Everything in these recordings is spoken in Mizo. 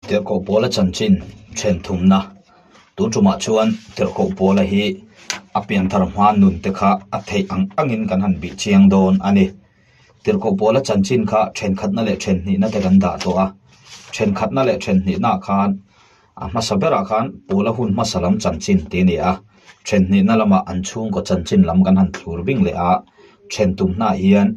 Tirhkoh Pawla chanchin then thumna tun tumah chuan Tirhkoh Pawla hi a pianthar hma nun te kha a theih ang angin kan han bih chiang dawn a ni. Tirhkoh Pawla chanchin kha thenkhatna leh thenhnihna te kan dah tawh a, thenkhatna leh thenhnihna khan a hmasa berah khan Pawla hun hmasa lam chanchin tih a ni a, thenhnihna lamah an chhungkaw chanchin lam kan han thlur bing leh a, then tumnaah hian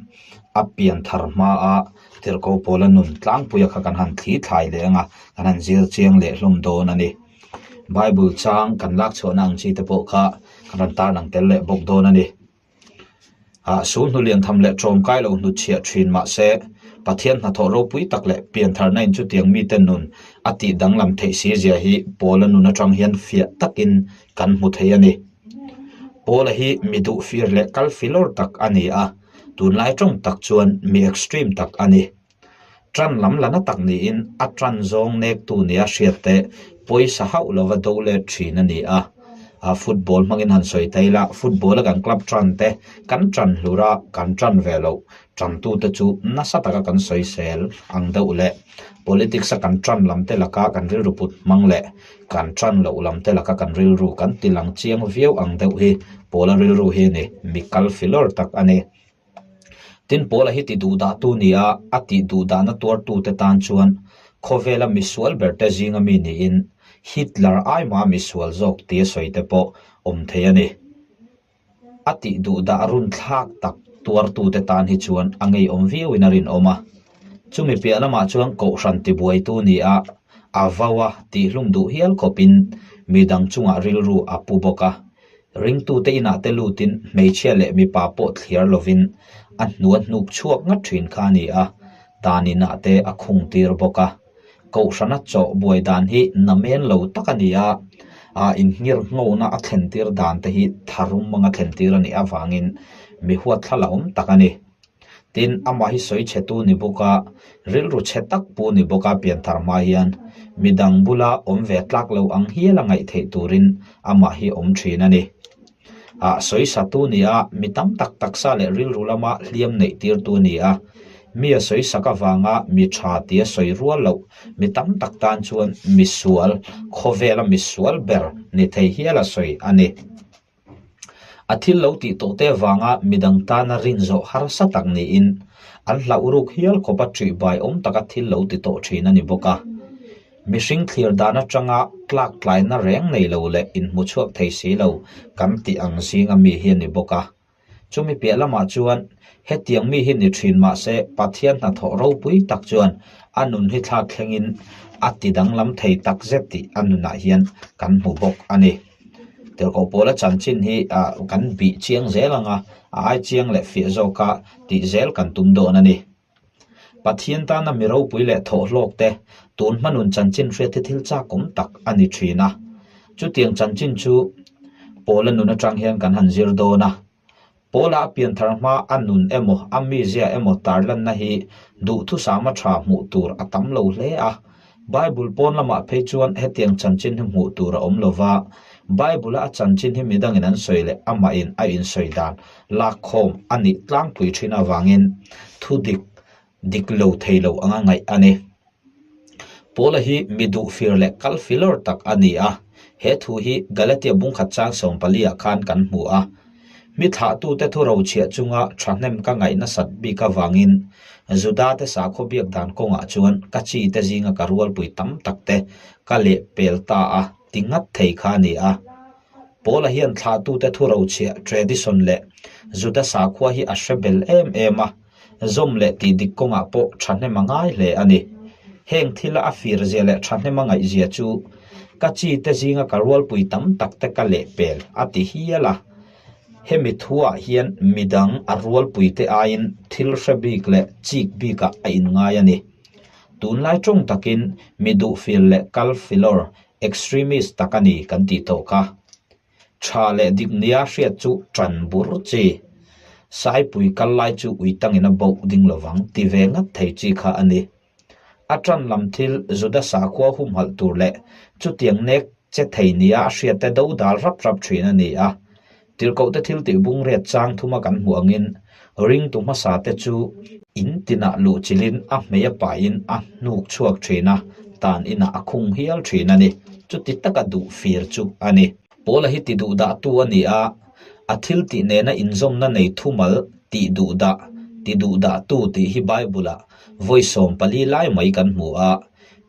a pianthar hmaa Tirhkoh Pawla nun tlangpuia kha kan han thli thlai leh ang a, kan han zir chiang leh hlawm dawn a ni. Bible chang kan lak chhuahna ang chi te pawh kha kan rawn tarlang tel leh bawk dawn a ni. Ah, sul hnu lian tham leh ṭawmkai lo hnutchhiah ṭhin mah se, Pathian hnathawh ropui tak leh piantharna in chutiang mite nun a tih danglam theih si zia hi Pawla nun aṭang hian fiah takin kan hmu thei a ni. Pawla hi mi duh fir leh kal filawr tak a ni a, tunlai ṭawng tak chuan mi extreme tak a ni. Ṭan lam la na tak niin a ṭan zawng nektu nia hriat te pawisa hauh lova do let ṭhin a ni a. A football hmangin han sawi ta ila, football a kan club ṭan te kan ṭan hlur a, kan ṭan ve loh ṭantute chu nasa taka kan sawisel ang deuh leh politics a kan ṭan lam te laka kan rilru put hmang leh kan ṭan loh lam te laka kan rilru kan ti lang chiang viau ang deuh hi Pawla rilru hi a ni, mi kal filawr tak a ni. Tin, Pawla hi ti duhdahtu ni a, a tih duhdahna tuartute tan chuan khawvela misual berte zinga mi niin Hitler aima misual zawk tia sawi te pawh awm thei a ni. A tih duhdah runthlak tak tuartute tan hi chuan a ngeiawm viauin a rinawm a. Chumi piah lamah chuan kohhran tibuaitu ni a, a vau a, tihhlum duh hial khawpin midang chungah rilru a pu bawk a. Ringtute inah te lutin hmeichhia leh mipa pawh thliar lovin a hnua hnuk chhuak ngat thin kha a ni a, tan inah te a khung tir bawk a. Kohhrana chawh buai dan hi namen lo tak a ni a, a inhngir nghona a thlen tir dan te hi tharum anga thlen tir a nih avangin mi huatthlala awm tak a ni. Tin, amah hi sawi chhetu ni bawk a, rilru chhe tak pu ni bawk a pianthar hma hian midang bula awm ve tlak lo ang hial a ngaih theih turin amah hi awm thin a ni. Ah, sawi satu ni a, mi tam tak taksa leh rilru lama hliam neih tirtu a ni a. Mi a sawi sak avanga mi tha tia sawi rual loh mi tam tak tan chuan misual, khawvela misual ber ni thei hial a sawi a ni. A thil lo tih tawh te avanga midang tana rin zawh harsa tak niin an hlauh ruk hial khawpa ṭihbai awm taka thil lo ti tawh ṭhin a ni bawk a. Mihring thlir dan aṭanga tlak tlaina reng nei lo leh inhmu chhuak thei si lo kan tih ang zinga mi hi a ni bawk a. Chumi piah lamah chuan hetiang mi hi ni ṭhin mah se Pathian hnathawh ropui tak chuan a nun hi thlak thlengin a ti danglam thei takzet tih a nunah hian kan hmu bawk a ni. Tirhkoh pawla chanchin hi kan bih chiang zel ang a, a ai chiang leh fiah zawka tih zel kan tum dawn a ni. Pathian tana mi ropui leh thawhhlawk te tun hmanun chanchin hriat hi thil chakawm tak a ni thin a. Chutiang chanchin chu Pawla nun atang hian kan han zir dawn a. Pawla a pianthar hma a nun emaw a mizia emaw tarlanna hi duhthusama tha hmuh tur a tam lo hle a. Bible pawn lamah phei chuan hetiang chanchin hi hmuh tur a awm lo va, Bible-a a chanchin hi midangin an sawi leh amahin a insawi dan lakkhawm a nih tlangpui thin avangin thu dik dik lo thei lo anga ngaih a ni. Paula hi mi duhfir leh kal filawr tak a ni a, he thu hi Galatia bungkhat chang sawmpali-ah khan kan hmu a. Mi thlahtute thu rochhiah chunga thahnem ka ngaih nasat bik avangin Juda-te sakhaw biak dan kawngah chuan ka chite zinga ka rualpui tam takte ka leh pel ta a ti ngat thei kha a ni a. Paula hian thlahtute thu rochhiah tradition leh Juda sakhua hi a hre bel em em a, zawm leh tih dik kawngah pawh thahnem a ngai hle a ni. Heng thila a fir zia leh thahnem a ngaihzia chu ka chi te zinga ka rualpui tam tak te ka leh pel a ti hial a. Hemi thuah hian midang a rualpui te aiin thil hre bik leh chik bikah a inngai a ni. Tunlai tawng takin mi duhfil leh kal filawr, extremist, tak a ni kan tih tawh kha. Tha leh dik nia hriat chu tan bur chi. Saipui kal lai chu ui tangin a boh ding lovang ti ve ngat thei chi kha a ni. A tan lam thil Juda sakhua humhalh tur leh chutiang nek che thei nia a hriat te do dal rap rap thin a ni a. Tirhkohte thil tih bungriat chang thuma kan hmuh angin ringtu hmasa te chu in tinah luhchilhin a hmei a pahin a hnuk chhuak thin a. tan inah a khung hial thin a ni. Chuti taka duh fir chu a ni. Paula hi ti duh dahtu a ni a, a thil tih nena inzawmna nei thumal tih duh dah, ti duh dahtu tih hi Bible-ah vawi 14 lai mai kan hmu a.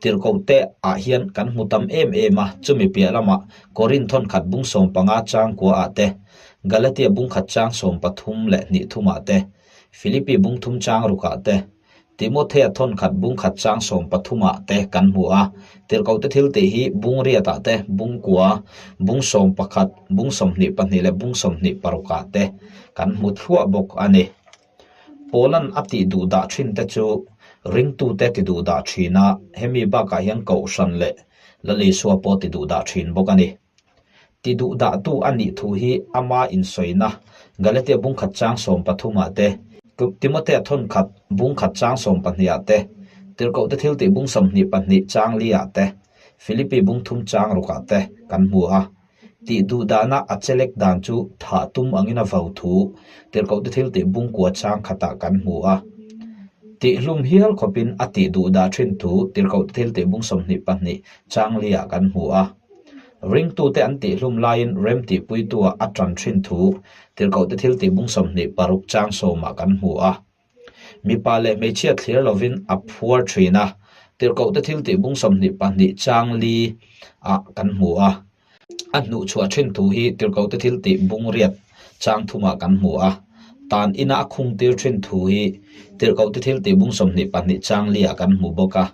Tirhkohte ah hian kan hmu tam em em a, chumi piah lamah Korinth thawnkhat bung 15 chang kua ah te, Galatia bung khat chang 13 leh hnih thumah te, Philippi bung thum chang rukah te, Timothea thawnkhat bung khat chang 13 ah te kan hmu a. Tirhkohte thil tih hi bung riatah te, bung kua, bung 11, bung 22 leh bung 26 ah te kan hmu thluah bawk a ni. Paula'n a tih duh dah thin te chu ringtute ti duh dah thin a, hemi bakah hian Kohhran leh Lal Isua pawh ti duh dah thin bawk a ni. Ti duh dahtu a nih thu hi ama insawina Galatia bungkhat chang 13 ah te, Timothea thawnkhat bungkhat chang 12 ah te, Tirhkohte thiltih bung 22 chang li ah te, Philippi bung thum chang ruk ah te kan hmu a. Tih duh dahna a chelek dan chu thah tum angin a vau thu Tirhkohte thiltih bung kua chang khatah kan hmu a. Tihhlum hial khawpin a tih duh dah thin thu Tirhkohte thiltih bung 22 chang li ah kan hmu a. Ringtute an tihhlum laiin rem tihpuitu-ah a tan thin thu Tirhkohte thiltih bung 26 chang sawmah kan hmu a. Mipa leh hmeichhia thlir lovin a phuar thin a, Tirhkohte thiltih bung 22 chang li ah kan hmu a. A hnuhchhuah thin thu hi Tirhkohte thiltih bung riat chang thumah kan hmu a. Tan ina a khungtir thin thu hi Tirhkohte thiltih bung 22 chang li ah kan hmu bawk a.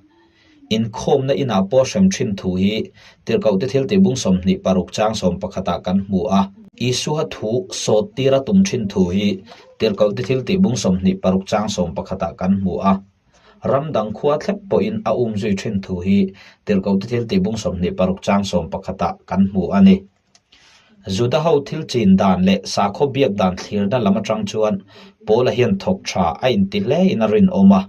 Inkhawmna inah pawh hrem thin thu hi Tirhkohte thiltih bung 26 chang 11 ah kan hmu a. Isua thu sawt tir a tum thin thu hi Tirhkohte thiltih bung 26 chang 11 ah kan hmu a. Ram dang khua thlep pawhin a um zui thin thu hi Tirhkohte thiltih bung 26 chang 11 ah kan hmu a ni. Juda ho thil chin dan leh sakhaw biak dan thlirna lam atang chuan Paula hian thawk tha a inti hle in a rinawm a.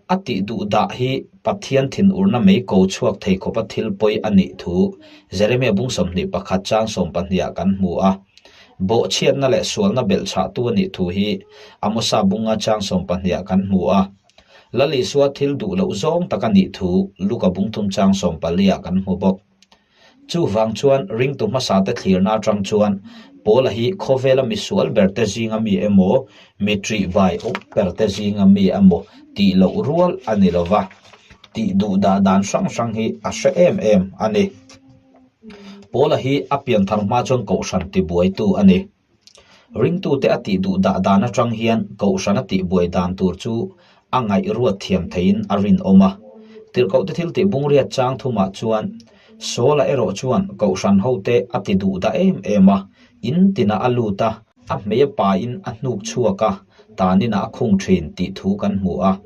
A tih duh dah hi Pathian thinurna mei ko chhuak thei khawpa thil pawi a nih thu Jeremia bung 21 chang 12 ah kan hmu a. Bawhchhiatna leh sualna belhchhahtu a nih thu hi Amosa bunga chang 12 ah kan hmu a. Lal Isua thil duh loh zawng tak a nih thu Luka bung thum chang 14 ah kan hmu bawk. Chuvang chuan ringtu hmasa te thlirna atang chuan Paula hi khawvela misual ber te zinga mi emaw, mi ṭih vai awp ber te zinga mi emaw tih loh rual a ni lo va, tih duh dah dan hrang hrang hi a hre em em a ni. Paula hi a pianthar hma chuan kohhran tibuaitu a ni. Ringtute a tih duh dah dan atang hian kohhran a tihbuai dan tur chu a ngaihruat thiam theiin a rinawm a. Tirhkohte thil tih bungriat chang thumah chuan Saul-a erawh chuan kohhran hote a ti duh dah em em a, in tinah a lut a, a hmei a pain a hnuk chhuak a, taninah a khung thin tih thu kan hmu a.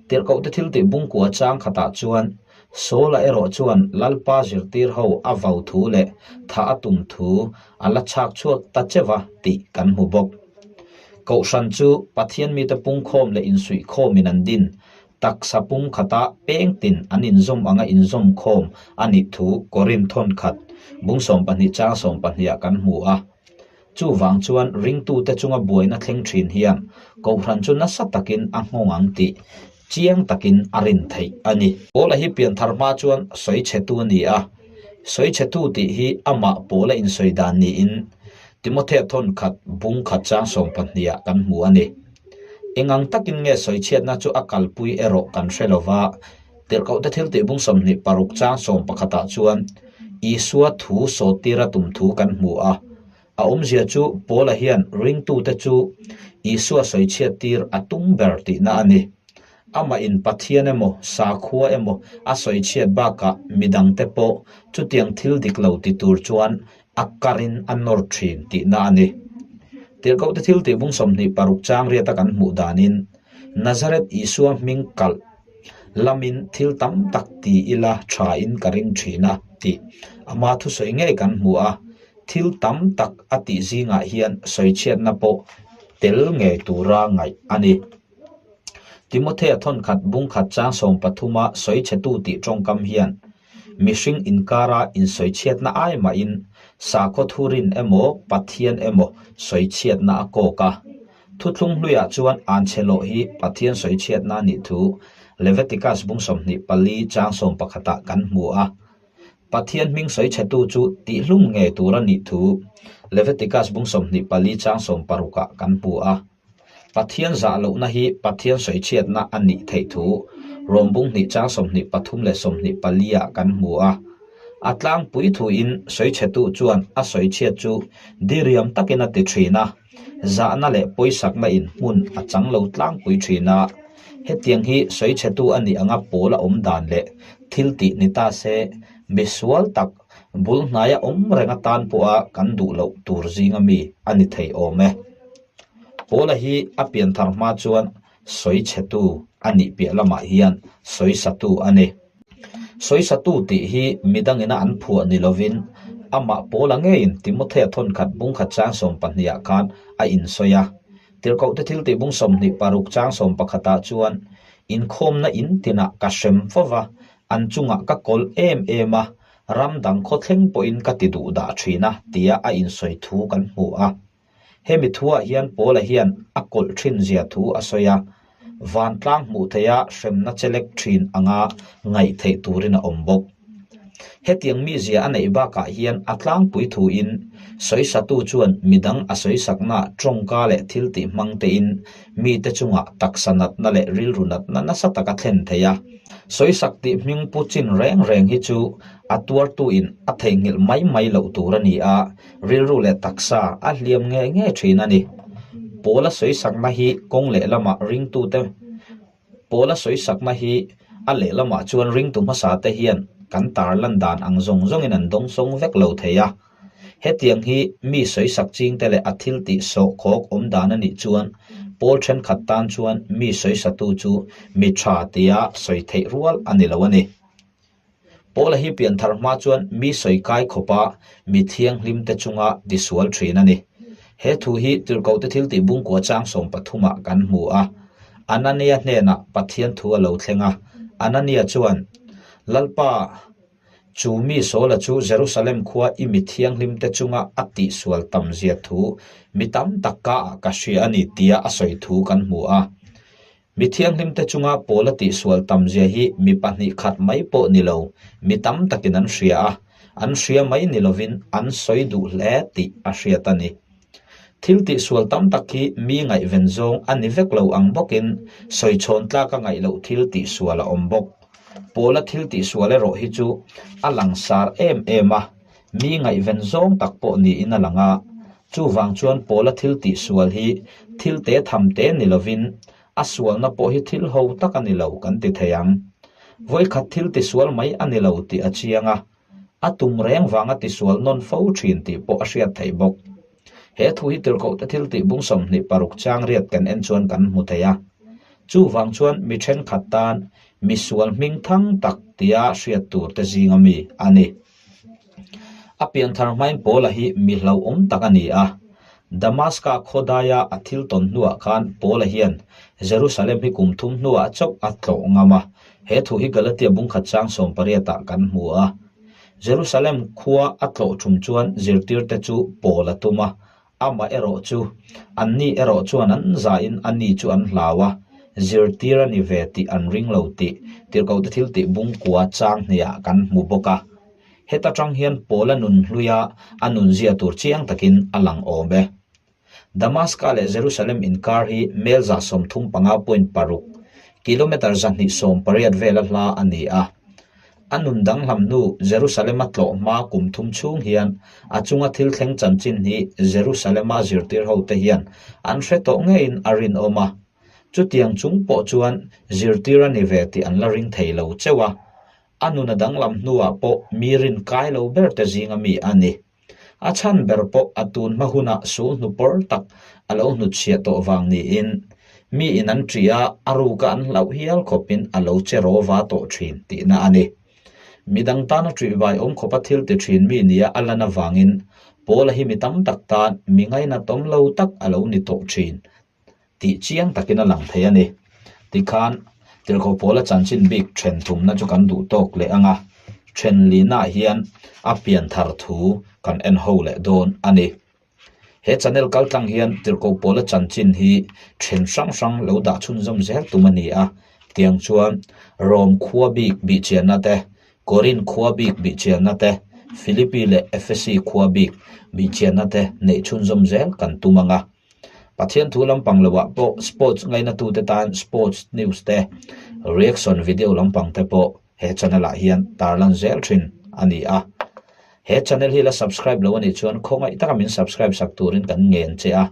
Tirhkohte thil tih bungkua chang khatah chuan Saul-a erawh chuan Lalpa zirtir ho a vau thu leh thah a tum thu a la chhak chhuak ta cheva tih kan hmu bawk. Kohhran chu Pathian mite pungkhawm leh insuihkhawmin an din, taksa pum khata peng tin an inzawm anga inzawm khawm a nih thu Korinth thawn khat bung 12 chang 12 ah kan hmu a. Chuvang chuan ringtute chunga buaina thleng thin hian Kohhran chu nasa takin a nghawng ang tih chiang takin a rin theih a ni. Paula hi pianthar hma chuan sawi chhetu a ni a, sawi chhetu tih hi amah Paula insawi dan niin Timothea thawn khat bung khat chang 12 ah kan hmu a ni. Engang takin nge sawi chhiatna chu a kalpui erawh kan hre lo va, Tirhkohte thil tih bung 26 chang 11 ah chuan Isua thu sawttir a tum thu kan hmu a. A awmzia chu Paula hian ringtute chu Isua sawichhiattir a tum ber tihna a ni. Amah in Pathian emaw, sakhua emaw a sawichhiat bakah midangte pawh chutiang thil dik lo ti tur chuan a karin a nawr thin tihna a ni. Tirhkohte thil tih bung 26 chang riata kan hmuh danin Nazareth Isua hming kalh lamin thil tam tak ti ila tha in ka ring thin a tih ama thusawi ngei kan hmu a. Thil tam tak a tih zingah hian sawichhiatna pawh tel ngei tura ngaih a ni. Timothea thawn khat bung khat chang 13 a sawichhetu tih tawngkam hian mihring inkara insawichhiatna ai mahin sakhaw thurin emaw Pathian emaw sawichhiatna a kawk a. Thuthlung hluiah chuan anchhe lawh hi Pathian sawichhiatna a nih thu Leviticus bung 24 chang 11 ah kan hmu a. Pathian hming sawi chhetu chu tihlum ngei tur a nih thu Leviticus bung 24 chang 16 ah kan hmu a. Pathian zah lohna hi Pathian sawichhiatna a nih theih thu Rom bung hnih chang 23 leh 24 ah kan hmu a. A tlangpui thuin sawichhetu chuan a sawichhiat chu diriam takin a ti thin a, zahna leh pawisakna in hmun a chang lo tlangpui thin a. Hetiang hi sawichhetu a nih anga pawl a awm dan leh thil tih ni ta se, misual tak bul hnaia awm reng atan pawha kan duh loh tur zinga mi a ni thei awm e. Pawla hi a pianthar hma chuan sawichhetu a nih piah lamah hian sawisatu a ni. Sawisatu tih hi midangina an phuah ni lovin amah Pawla ngeiin Timothea thawnkhat bungkhat chang 12 ah khan a insawi a. Tirhkohte thiltih bung 26 chang 11 ah chuan, Inkhawmna in tinah ka hrem fo va, an chungah ka kawl em em a, ram dang khawthleng pawhin ka ti duh dah thin a, tia a insawi thu kan hmu a. Hemi thuah hian Paula hian a kawlh thin zia thu a sawi a, vantlang hmuh theiha hremna chelek thin anga ngaih theih turin a awm bawk. Hetiang mizia a neih bakah hian a tlangpui thuin sawisatu chuan midang a sawisakna tawngka leh thiltih hmang tein mite chungah taksa natna leh rilru natna nasa taka thlen thei a. Sawisak tih hming pu chin reng reng hi chu a tuartuin a theihnghilh mai mai loh tur a ni a, rilru leh taksa a hliam nge nge thin a ni. Pawla sawisakna hi kawng lehlamah ringtute Pawla sawisakna hi a lehlamah chuan ringtu hmasa te hian kan tarlan dan ang zawng zawngin an dawngsawng vek lo thei a. Hetiang hi mi sawisak chingte leh a thil tih sawhkhawk awm dan a nih chuan pawl thenkhat tan chuan mi sawisatu chu mi tha tia sawi theih rual a ni lo a ni. Paula hi pianthar hma chuan mi sawi kai khawpa mi thianghlim te chunga tisual thin a ni. He thu hi Tirhkohte thiltih bungkua chang 13 ah kan hmu a. Anania hnenah Pathian thu a lo thleng a, Anania chuan, Lalpa, chu mi Saula chu Jerusalem khua i mi thianghlim te chunga a tihsual tam zia thu mi tam tak ka ah ka hria a ni tia a sawi thu kan hmu a. Mi thianghlimte chunga Paula tihsual tamzia hi mi pahnih khat mai pawh ni lo, mi tam takin an hria a, an hria mai ni lovin an sawi duh hle tih a hriat a ni. Thil tihsual tam tak hi mi ngaihven zawng a ni vek lo ang bawkin sawi chhawn tlaka ngaih loh thil tihsual a awm bawk. Paula thil tihsual erawh hi chu a langsar em em a, mi ngaihven zawng tak pawh niin a lang a, chuvang chuan Paula thil tihsual hi thil te tham te ni lovin a sualna pawh hi thil ho tak a ni lo kan ti thei ang. Vawikhat thil tisual mai a ni lo tih a chiang a, a tum reng vanga tisual nawn fo thin tih pawh a hriat theih bawk. He thu hi tirhkohte thil tih bung 26 chang riat kan en chuan kan hmu thei a. Chuvang chuan mi thenkhat tan misual hming thang tak tia hriat tur te zinga mi a ni. A pianthar hmain Paula hi mi hlauhawm tak a ni a. Damaska khawdaia a thil tawn hnuah khan Paula hian Jerusalem hi kum thum hnuah chauh a tlawh ngam a. He thu hi Galatia bungkhat chang 18 ah kan hmu a. Jerusalem khua a tlawh thum chuan zirtirte chu Paul a tum a, amah erawh chu anni erawh chuan an zahin ani chu an hlau a, zirtir a ni ve tih an ring lo tih Tirhkohte thiltih bungkua chang hniah kan hmu bawk a. Heta tang hian Paula nun hluia a nunzia tur chiang takin a lang awm e. Damaska leh Jerusalem inkar hi mel 35.6, kilometre 280 vela hla a ni a. A nun danglam hnu Jerusalem-a tlawh hma kum thum chhung hian a chunga thil thleng chanchin hi Jerusalem-a zirtir hote hian an hre tawh ngeiin a rinawm a. Chutiang chung pawh chuan zirtir a ni ve tih an la ring thei lo cheuh a. A nun a danglam hnuah pawh mi rin kai lo ber te zinga mi a ni. A chhan ber pawh a tun hma hunah sul hnu pawr tak a lo hnutchhiah tawh vang niin mi in an ṭih a, a ruka an hlauh hial khawpin a lo che rawva tawh ṭhin tihna a ni. Midang tana ṭih vai awm khawpa thil ti ṭhin mi nia a lan avangin Paula hi mi tam tak tan mi ngainatawm lo tak a lo ni tawh ṭhin tih chiang takin a lang thei a ni. Tikhan, Tirhkoh Paula chanchin bik then thumna chu kan duh tawk leh ang a, then lihnaah hian a pian thar thu kan en ho leh dawn a ni. He channel kaltlang hian Tirhkoh Paula chanchin hi then hrang hrang lo dah chhunzawm zel tum a ni a. Tiang chuan Rom khua bik bihchianna te, Korin khua bik bihchianna te, Philippi leh Ephesi khua bik bihchianna te neih chhunzawm zel kan tum ang a. Pathian thu lampang loah pawh sports ngainatute tan sports news te, reaction video lampang te pawh he channel ah hian tarlan zel thin a ni a. He channel hi la subscribe lo a nih chuan khawngaih taka min subscribe sak turin kan ngen che a.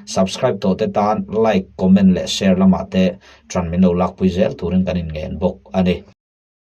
Subscribe tawh te tan like, comment leh share lamah te tan min lo lakpui zel turin kan inngen bawk a ni.